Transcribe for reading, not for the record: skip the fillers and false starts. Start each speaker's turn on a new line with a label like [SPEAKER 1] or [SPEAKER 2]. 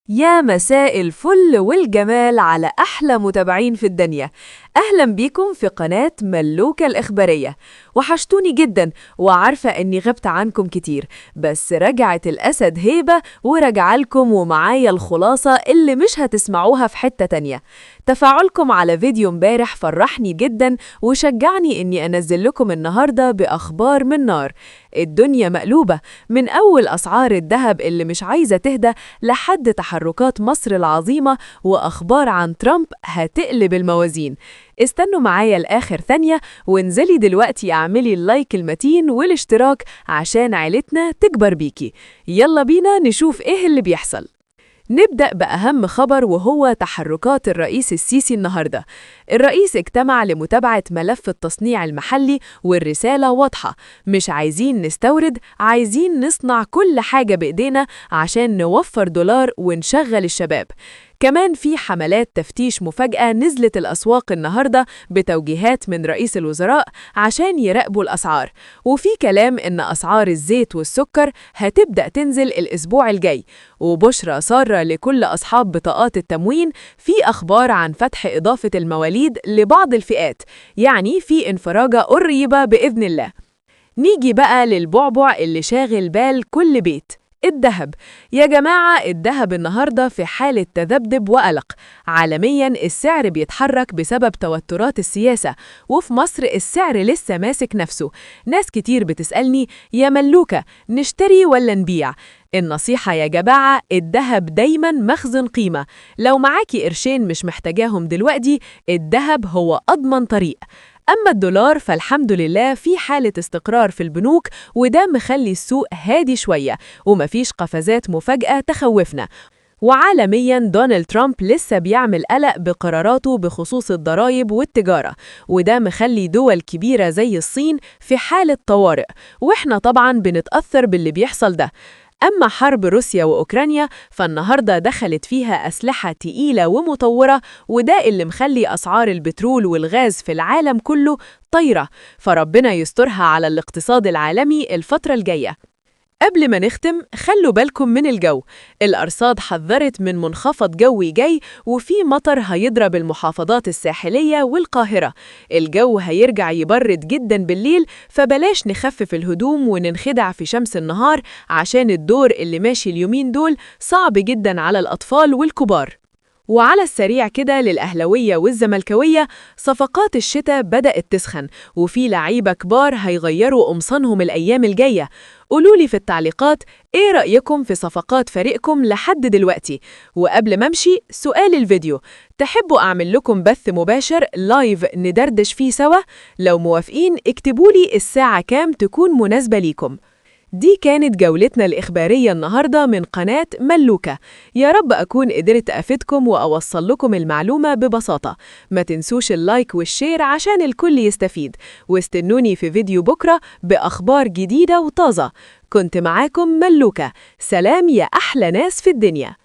[SPEAKER 1] يا مساء الفل والجمال على أحلى متابعين في الدنيا. أهلا بيكم في قناة ملوكة الإخبارية. وحشتوني جدا وعارفة أني غبت عنكم كتير، بس رجعت الأسد هيبة ورجع لكم ومعايا الخلاصة اللي مش هتسمعوها في حتة تانية. تفاعلكم على فيديو امبارح فرحني جدا وشجعني أني أنزل لكم النهاردة بأخبار من نار. الدنيا مقلوبة، من أول أسعار الذهب اللي مش عايزة تهدى لحد تحركات مصر العظيمة وأخبار عن ترامب هتقلب الموازين. استنوا معايا لآخر ثانية وانزلي دلوقتي اعملي ال like المتين والاشتراك عشان عيلتنا تكبر بيكي. يلا بينا نشوف ايه اللي بيحصل. نبدأ بأهم خبر وهو تحركات الرئيس السيسي النهاردة. الرئيس اجتمع لمتابعة ملف التصنيع المحلي، والرسالة واضحة: مش عايزين نستورد، عايزين نصنع كل حاجة بإيدينا عشان نوفر دولار ونشغل الشباب. كمان في حملات تفتيش مفاجأة نزلت الأسواق النهاردة بتوجيهات من رئيس الوزراء عشان يراقبوا الأسعار، وفي كلام إن أسعار الزيت والسكر هتبدأ تنزل الأسبوع الجاي. وبشرى سارة لكل أصحاب بطاقات التموين، في أخبار عن فتح إضافة المواليد لبعض الفئات، يعني في انفراجة قريبة بإذن الله. نيجي بقى للبعبع اللي شاغل بال كل بيت، الذهب. يا جماعة الذهب النهاردة في حالة تذبذب وقلق. عالميا السعر بيتحرك بسبب توترات السياسة، وفي مصر السعر لسه ماسك نفسه. ناس كتير بتسألني يا ملوكة نشتري ولا نبيع؟ النصيحة يا جماعة، الذهب دايما مخزن قيمة. لو معاكي قرشين مش محتاجاهم دلوقتي، الذهب هو أضمن طريق. أما الدولار فالحمد لله في حالة استقرار في البنوك، وده مخلي السوق هادي شوية ومفيش قفزات مفاجأة تخوفنا. وعالمياً دونالد ترامب لسه بيعمل قلق بقراراته بخصوص الضرائب والتجارة، وده مخلي دول كبيرة زي الصين في حالة طوارئ، وإحنا طبعاً بنتأثر باللي بيحصل ده. أما حرب روسيا وأوكرانيا فالنهاردة دخلت فيها أسلحة تقيلة ومطورة، وده اللي مخلي أسعار البترول والغاز في العالم كله طايرة، فربنا يسترها على الاقتصاد العالمي الفترة الجاية. قبل ما نختم خلوا بالكم من الجو. الأرصاد حذرت من منخفض جوي جاي، وفي مطر هيضرب المحافظات الساحلية والقاهرة. الجو هيرجع يبرد جدا بالليل، فبلاش نخفف الهدوم وننخدع في شمس النهار، عشان الدور اللي ماشي اليومين دول صعب جدا على الأطفال والكبار. وعلى السريع كده للأهلوية والزملكاوية، صفقات الشتاء بدأت تسخن، وفي لعيبة كبار هيغيروا قمصانهم الأيام الجاية. قولولي في التعليقات إيه رأيكم في صفقات فريقكم لحد دلوقتي؟ وقبل ما أمشي سؤال الفيديو، تحبوا أعمل لكم بث مباشر live ندردش فيه سوا؟ لو موافقين اكتبولي الساعة كام تكون مناسبة ليكم. دي كانت جولتنا الإخبارية النهاردة من قناة ملوكة. يا رب أكون قدرت أفيدكم وأوصل لكم المعلومة ببساطة. ما تنسوش ال like وال share عشان الكل يستفيد، واستنوني في فيديو بكرة بأخبار جديدة وطازة. كنت معاكم ملوكة، سلام يا أحلى ناس في الدنيا.